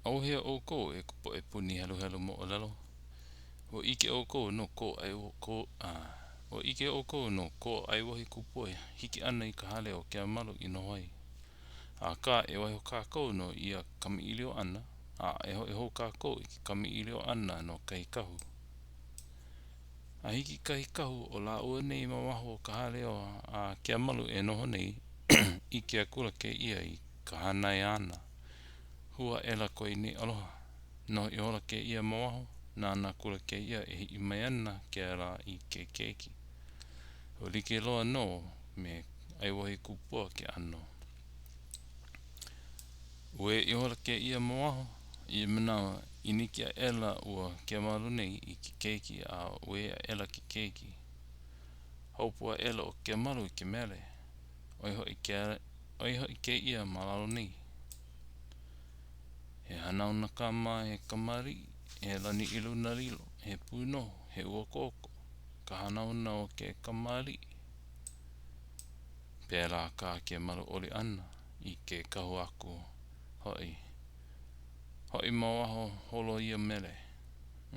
ʻAuhea ʻoukou e ka poʻe puni heluhelu moʻolelo. Ua ʻike ʻoukou no ko Ua ʻike ʻoukou no ko ʻAiwahīkupua hiki ʻana i ka hale o Keamalu i noho ai. Akā, e waiho kākou no ia kamaʻilio ʻana, a e hoʻi hou kākou i ke kamaʻilio ʻana no kahi kahu. A hiki kahi kahu o lāua nei ma waho o ka hale a Keamalu e noho nei, ʻike akula kēia i ka hānai āna. Hū aʻela ko ia nei aloha. Noho ihola kēia ma waho, nānā akula kēia e hiʻi mai ana kēlā i ke keiki. Ua like loa nō me ʻAiwahīkupua ke ʻano. Uē ihola kēia ma waho, i ia manawa, ʻīniki aʻela ua Keamalu nei i ke keiki a uē aʻela ke keiki. Houpu aʻela ʻo Keamalu i ke mele, ʻo ia hoʻi ʻo ia hoʻi kēia ma lalo nei. He hanauna kama, he kamaliʻi, he lani i luna lilo, he pūnohu, he uakoko, ka hanauna o ke kamaliʻi. Pēlā kā Kemalu oli ʻana i ke kahu aku hoʻi. Hoʻi ma waho holo ia mele.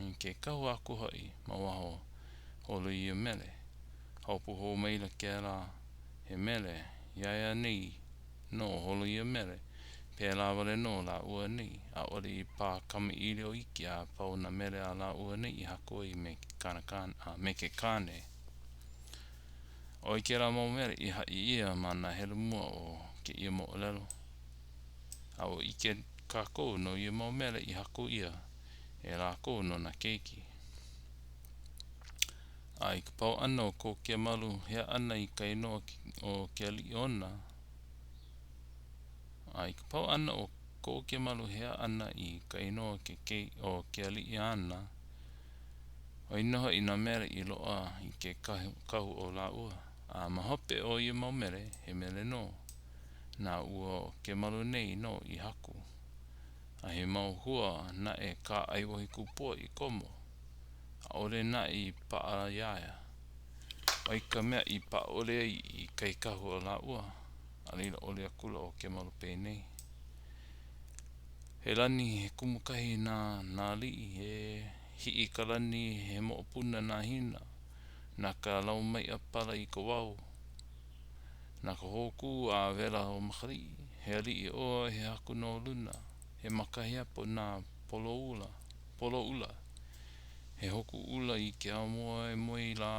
I ke kahu aku hoʻi ma waho holo ia mele. Houpu hou maila kēlā he mele iā ia nei nō holo ia mele, pēlā wale nō lāua nei, ʻaʻole i pā kamaʻilio iki a pau nā mele a lāua nei i haku ai me ke me ke kāne. ʻOi kēlā mau mele i haʻi ʻia ma nā helu mua o kēia moʻolelo. A ua ʻike kākou no ia mau mele i haku ʻia e lākou no nā keiki. A i ka pau ʻana o ko Kemalu hea ʻana i ka inoa o ke aliʻi ona, a i ka pau ʻana o ko Kemalu hea ʻana i ka inoa o ke aliʻi āna, ʻo ia nō hoʻi nā mele i loaʻa i ke kahu o lāua. A ma hope o ia mau mele, he mele nō na ua Kemalu nei nō i haku. A he mau hua naʻe kā ʻAiwahīkupua i komo. ʻAʻole naʻe i paʻa iā ia. ʻO ia ka mea i paʻa ʻole ai i kahi kahu o lāua, a laila oli akula ʻo Kemalu penei. He lani, he kumukahi na nā aliʻi, he Hiʻikalani, he moʻopuna na Hina, na ka laumaiʻa pala i ka wao, na ka hōkū a wela o Makaliʻi, he aliʻi ʻoe, he haku no luna, he makahiapo na Poloula. Poloʻula, he hōkū ʻula i ke ao moe moe lā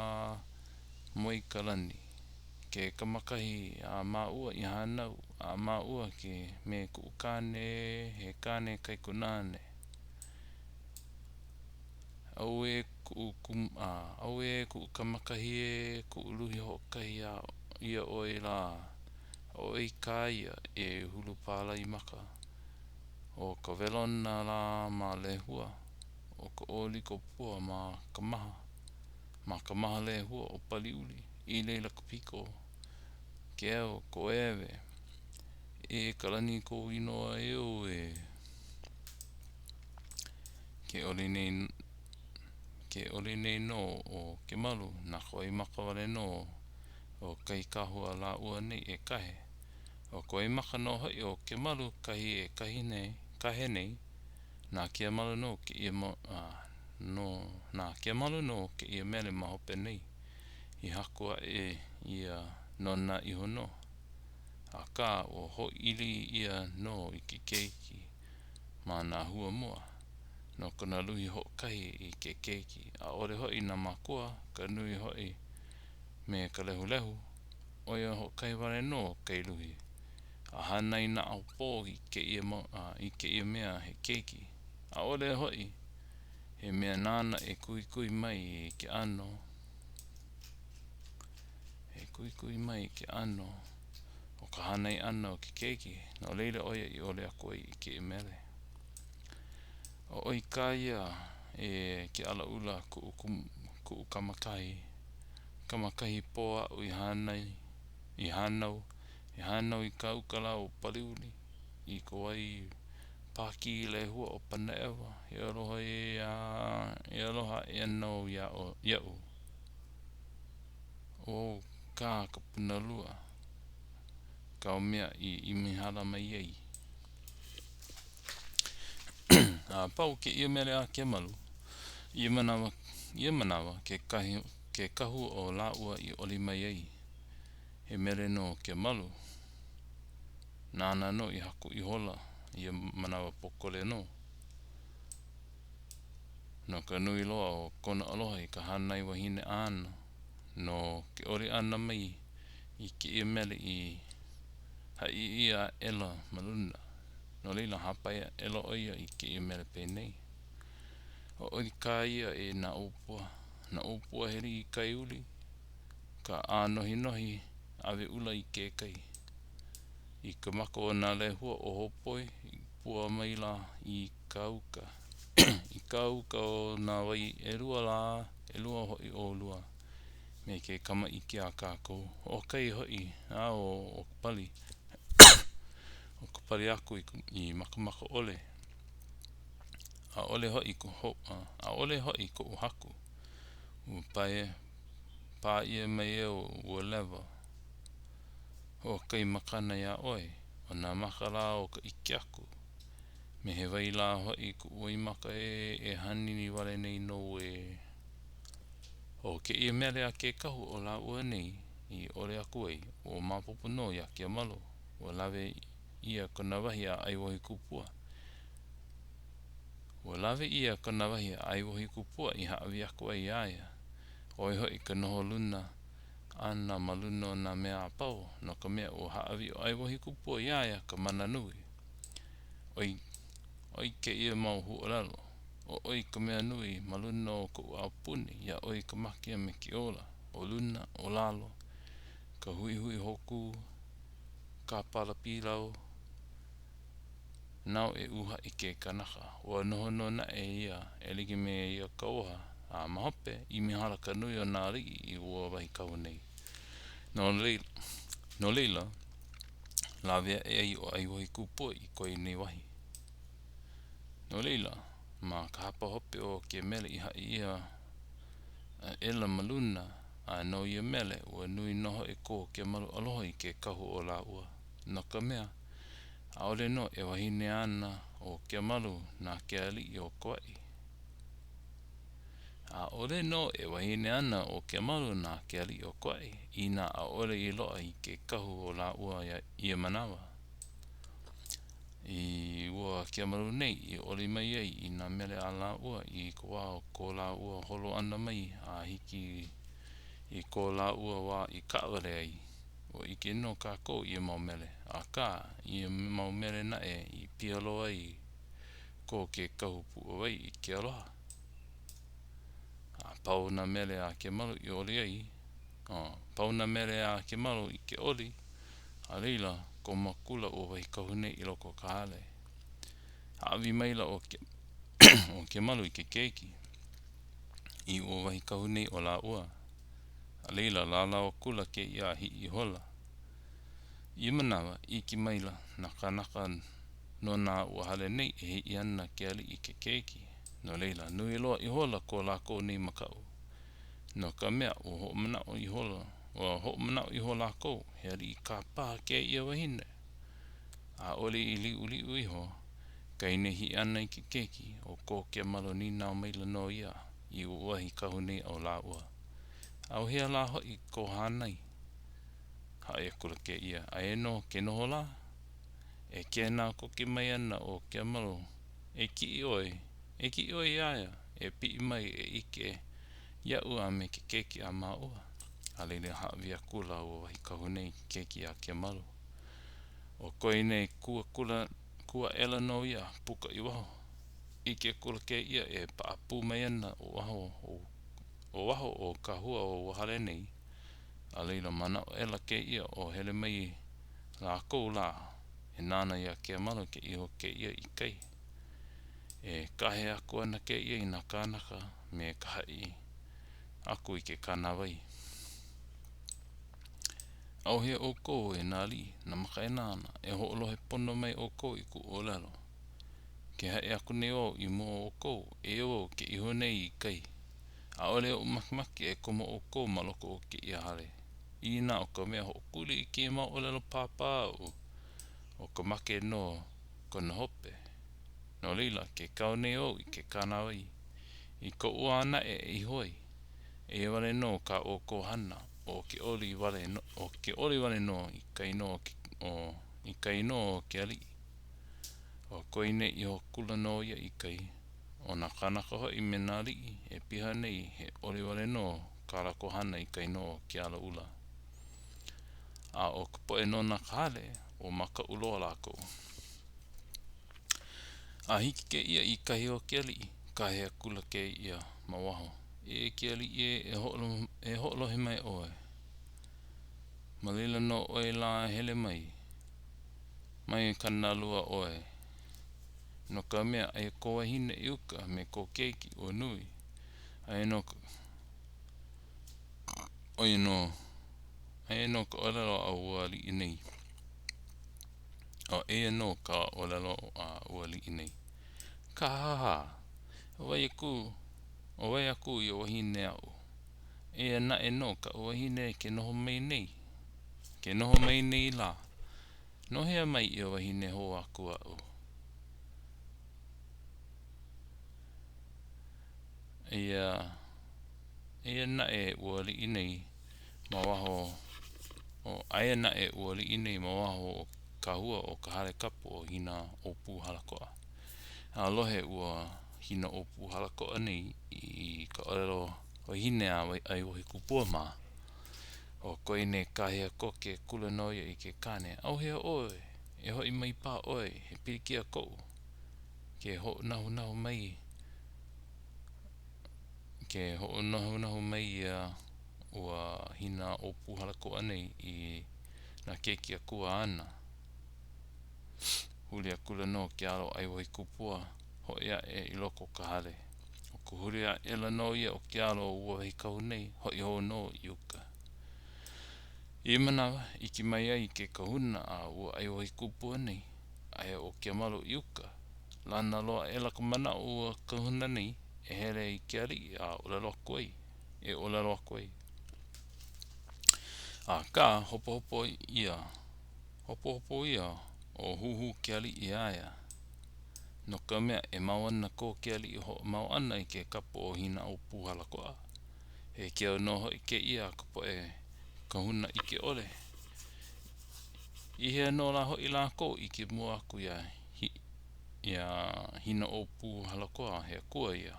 moe ka lani. Ke kamakahi a māua i hānau, a māua ke me kuʻu kāne he kāne kaikunāne. Auē kuʻu auē kuʻu kamakahi ē kuʻu luhi hoʻokahi ia ʻoe lā, ʻoe kā ia e hulu pālai maka. ʻO ka welona lā ma Lehua, ʻo ka ʻōliko pua ma ka maha, ma ka maha lehua o Paliuli, i laila ka piko, ke ao, ko ēwe. E ka lani kou inoa eo ē. Ke oli nei Ke oli nei nō ʻo Kemalu, na ka waimaka wale nō o kahi kahu a lāua nei e kahe. ʻO ka waimaka nō hoʻi o Kemalu kahi e kahi nei, kahe nei, na Kemalu nō kēia no, na Kemalu nō kēia mele ma hope nei i haku aʻe ia nona iho nō. Akā, ua hoʻoili ʻia nō i ke keiki ma nā hua mua, no kona luhi hoʻokahi i ke keiki, ʻaʻole hoʻi nā mākua, ka nui hoʻi me ka lehulehu, ʻo ia hoʻokahi wale nō kai luhi a hānai naʻaupō i kēia i kēia mea he keiki. ʻAʻole hoʻi he mea nāna e kuhikuhi mai i ke ʻano e kuhikuhi mai i ke ʻano o ka hānai ʻana o ke keiki, no laila ʻo ia i oli aku ai i kēia mele. ʻO ʻoe kā ia e ke alaʻula kuʻu kuʻu kamakahi Kamakahi pō aʻu i hānai, i hānau, i hānau i ka uka lā o Paliuli, i ka wai pākī lehua o Panaʻewa, e aloha ē a e aloha aʻe ana au iā iaʻu. ʻO au kā ka punalua, kāu mea i ʻimi hala mai ai. A pau kēia mele a Kemalu, ia manawa, ia manawa ke kahi, ke kahua o lāua i oli mai ai. He mele no Kemalu. Nāna nō i haku ihola ia manawa pōkole nō. No ka nui loa o kona aloha i ka hānai wahine āna, no ke oli ʻana mai i kēia mele i haʻi ʻia aʻela ma luna. No laila, hāpai aʻela ʻo ia i kēia mele penei. ʻO ʻOi kā ia e nā ʻōpua, nā ʻōpua he liʻi kai uli, ka ʻānohinohi ʻawe ʻula i ke kai. I ka maka o nā lehua o Hōpoe i pua maila i ka uka. I ka uka o nā wai ʻelua lā, ʻelua hoʻi ʻolua me ke kamaʻike a kākou. Hoʻokahi hoʻi a o ka pali, o ka pali aku i makamaka ʻole. ʻAʻole hoʻi ʻaʻole hoʻi koʻu haku. Ua pae, pā ʻia mai e ua lewa. Hoʻokahi makana iā ʻoe, ʻo nā maka lā o ka ʻike aku. Me he wai lā hoʻi kuʻu waimaka ē e hanini wale nei nou ē. ʻO kēia mele a ke kahu o lāua nei i oli aku ai, ua maopopo nō iā Kemalu, ua lawe ʻia kona wahi a ʻAiwohikupua. Ua lawe ʻia kona wahi a ʻAiwohikupua i hāʻawi aku ai iā ia, ʻo ia hoʻi ka noho luna ʻana ma luna o nā mea a pau, no ka mea, ua hāʻawi ʻo ʻAiwohikupua iā ia ka mana nui. ʻOi, ʻoi kēia mau huaʻōlelo, ʻO ʻoe ka mea nui ma luna o koʻu aupuni, iā ʻoe ka make a me ke ola, ʻo luna, ʻo lalo, ka huihui hōkū, kāpala pilau, nāu e uhaʻi ke kanaka. Ua noho nō naʻe ia e like me ia kauoha, a ma hope, i mihala ka nui o nā aliʻi i ua wahi kahu nei. No laila, no laila, lawe aʻe ai ʻo ʻAiwohikupua i ko ia nei wahi. No laila, ma ka hapa hope o ke mele i haʻi ʻia aʻela ma luna, a no ia mele, ua nui nō hoʻi ko Kemalu aloha i ke kahu o lāua, no ka mea, ʻaʻole nō e wahine ana ʻo Kemalu na ke aliʻi o Kauaʻi. ʻAʻole nō e wahine ana ʻo Kemalu na ke aliʻi o Kauaʻi, inā ʻaʻole i loaʻa i ke kahu o lāua ia manawa. I ua Kemalu nei i oli mai ai i nā mele a lāua i ka wā o ko lāua holo ʻana mai a hiki i ko lāua wā i kaʻawale ai. Ua ʻike nō kākou ia mau mele, akā, ia mau mele naʻe i piha loa ai ko ke kahu puʻuwai i ke aloha. A pau nā mele a Kemalu i oli ai, pau nā mele a Kemalu i ke oli, a laila, komo akula ua wahi kahu nei i loko o ka hale. Hāʻawi maila ʻo ʻo Kemalu i ke keiki i ua wahi kahu nei o lāua. A laila, lālau akula kēia a hiʻi ihola. I ia manawa, ʻike maila nā kānaka nona ua hale nei e hiʻi ana ke aliʻi i ke keiki. No laila, nui loa ihola ko lākou nei makaʻu. No ka mea, ua hoʻomanaʻo ihola, ua hoʻomanaʻo iho lākou, he aliʻi kā paha kēia wahine. ʻAʻole i liʻuliʻu iho ka ine hiʻi ʻana i ke keiki, ʻo ko Kemalu nīnau maila nō ia i ua wahi kahu nei o lāua. ʻAuhea lā hoʻi kō hānai? Haʻi akula kēia, Aia nō ke noho lā. E kēnā koke mai ana ʻo Kemalu, E kiʻi ʻoe, e kiʻi ʻoe iā ia, e piʻi mai e ʻike iaʻu a me ke keiki a māua. A laila hāʻawi akula ua wahi kahu nei i ke keiki iā Kemalu. ʻO ko ia nei kū akula, kū aʻela nō ia, puka i waho. ʻIke akula kēia e paʻapū mai ana ʻo waho ʻo waho o kahua o ua hale nei, a laila manaʻo aʻela kēia o hele mai lākou lā e nānā iā Kemalu ke iho kēia i kai. E kāhea aku ana kēia i nā kānaka me ka haʻi aku i ke kānāwai. ʻAuhea ʻoukou e nā aliʻi, nā makaʻāinana, e hoʻolohe pono mai ʻoukou i kuʻu ʻōlelo. Ke haʻi aku nei wau i mua o ʻoukou, eia wau ke iho nei i kai. ʻAʻole oʻu makemake e komo ʻoukou ma loko o kēia hale. Inā ʻo ka mea hoʻokuli i kēia mau ʻōlelo pāpā aʻu, ʻo ka make nō kona hope. No laila, ke kau nei au i ke kānāwai. I koʻu wā naʻe e iho ai, eia wale nō kā ʻoukou hana, ʻo ke oli wale ʻo ke oli wale nō i ka inoa o i ka inoa o ke aliʻi. ʻO koe nei iho akula nō ia i kai. ʻO nā kānaka hoʻi me nā aliʻi e piha nei he oli wale nō kā lākou hana i ka inoa o ke alaula. A ʻo ka poʻe nona ka hale, ua makaʻu loa lākou. A hiki kēia i kahi o ke aliʻi, kāhea akula kēia ma waho, E ke aliʻi ē, e e hoʻolohe mai ʻoe. Ma laila nō ʻoe lā e hele mai. Mai kānalua ʻoe. No ka mea, aia kō wahine i uka me kō keiki ua nui. Aia nō ka ʻo ia nō aia nō ka ʻōlelo a ua aliʻi nei. O eia nō ka ʻōlelo a ua aliʻi nei. Kāhāhā! ʻO wai aku, ʻo wai aku ia wahine aʻu? Eia naʻe nō kaʻu wahine ke noho mai nei, ke noho mai nei lā. No hea mai ia wahine hou aku aʻu? Eia, eia naʻe ua aliʻi nei ma waho o, aia naʻe ua aliʻi nei ma waho o kahua o ka hale kapu o Hina ʻŌpū Halakoʻa. A lohe ua Hina ʻŌpū Halakoʻa nei i ka ʻōlelo wahine a ʻAiwohikupua mā. ʻO koe nei kāhea koke akula nō ia i ke kāne, ʻAuhea ʻoe, e hoʻi mai paha ʻoe, he pilikia koʻu. Ke hoʻonahunahu mai, ke hoʻonahunahu mai ia ua Hina ʻŌpū Halakoʻa nei i nā keiki akua āna. Huli akula nō ke alo o ʻAiwohikupua, hoʻi aʻe i loko o ka hale. ʻO ka huli aʻela nō ia o ke alo o ua wahi kahu nei, hoʻi hou nō i uka. I ia manawa, ʻike mai ai ke kahuna a ua ʻAiwohikupua nei, aia ʻo Kemalu i uka. Lana loa aʻela ka manaʻo o ua kahuna nei e hele i ke aliʻi a ʻōlelo aku ai, e ʻōlelo aku ai. Akā, hopohopo ia, hopohopo ia o huhū ke aliʻi iā ia. No ka mea, e mau ana ko ke aliʻi hoʻomau ʻana i ke kapu o Hina ʻŌpū Halakoʻa. He keu nō hoʻi kēia a ka poʻe kahuna ʻike ʻole. I hea nō lā hoʻi lākou ʻike mua aku iā iā Hina ʻŌpū Halakoa he akua ia?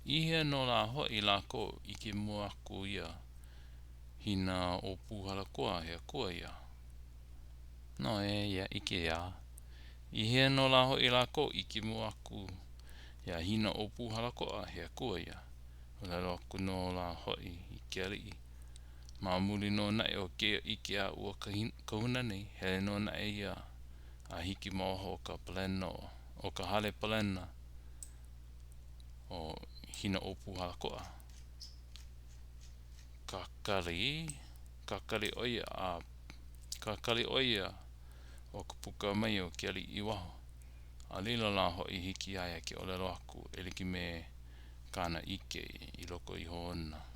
I hea nō lā hoʻi lākou ʻike mua aku iā Hina ʻŌpū Halakoa he akua ia? No e ia ʻike iā. I hea nō lā hoʻi lākou ʻike mua aku iā Hina ʻŌpū Halakoʻa he akua ia? ʻŌlelo aku nō lā hoʻi i ke aliʻi. Ma muli nō naʻe o kēia ʻike a ua kahuna nei, hele nō naʻe ia a hiki ma waho o ka palena o ka hale palena o Hina ʻŌpū Halakoʻa. Kakali, kakali ʻo ia a kakali ʻo ia ʻo ka puka mai o ke aliʻi i waho. A laila lā hoʻi hiki iā ia ke ʻōlelo aku e like me kāna ʻike i loko iho ona.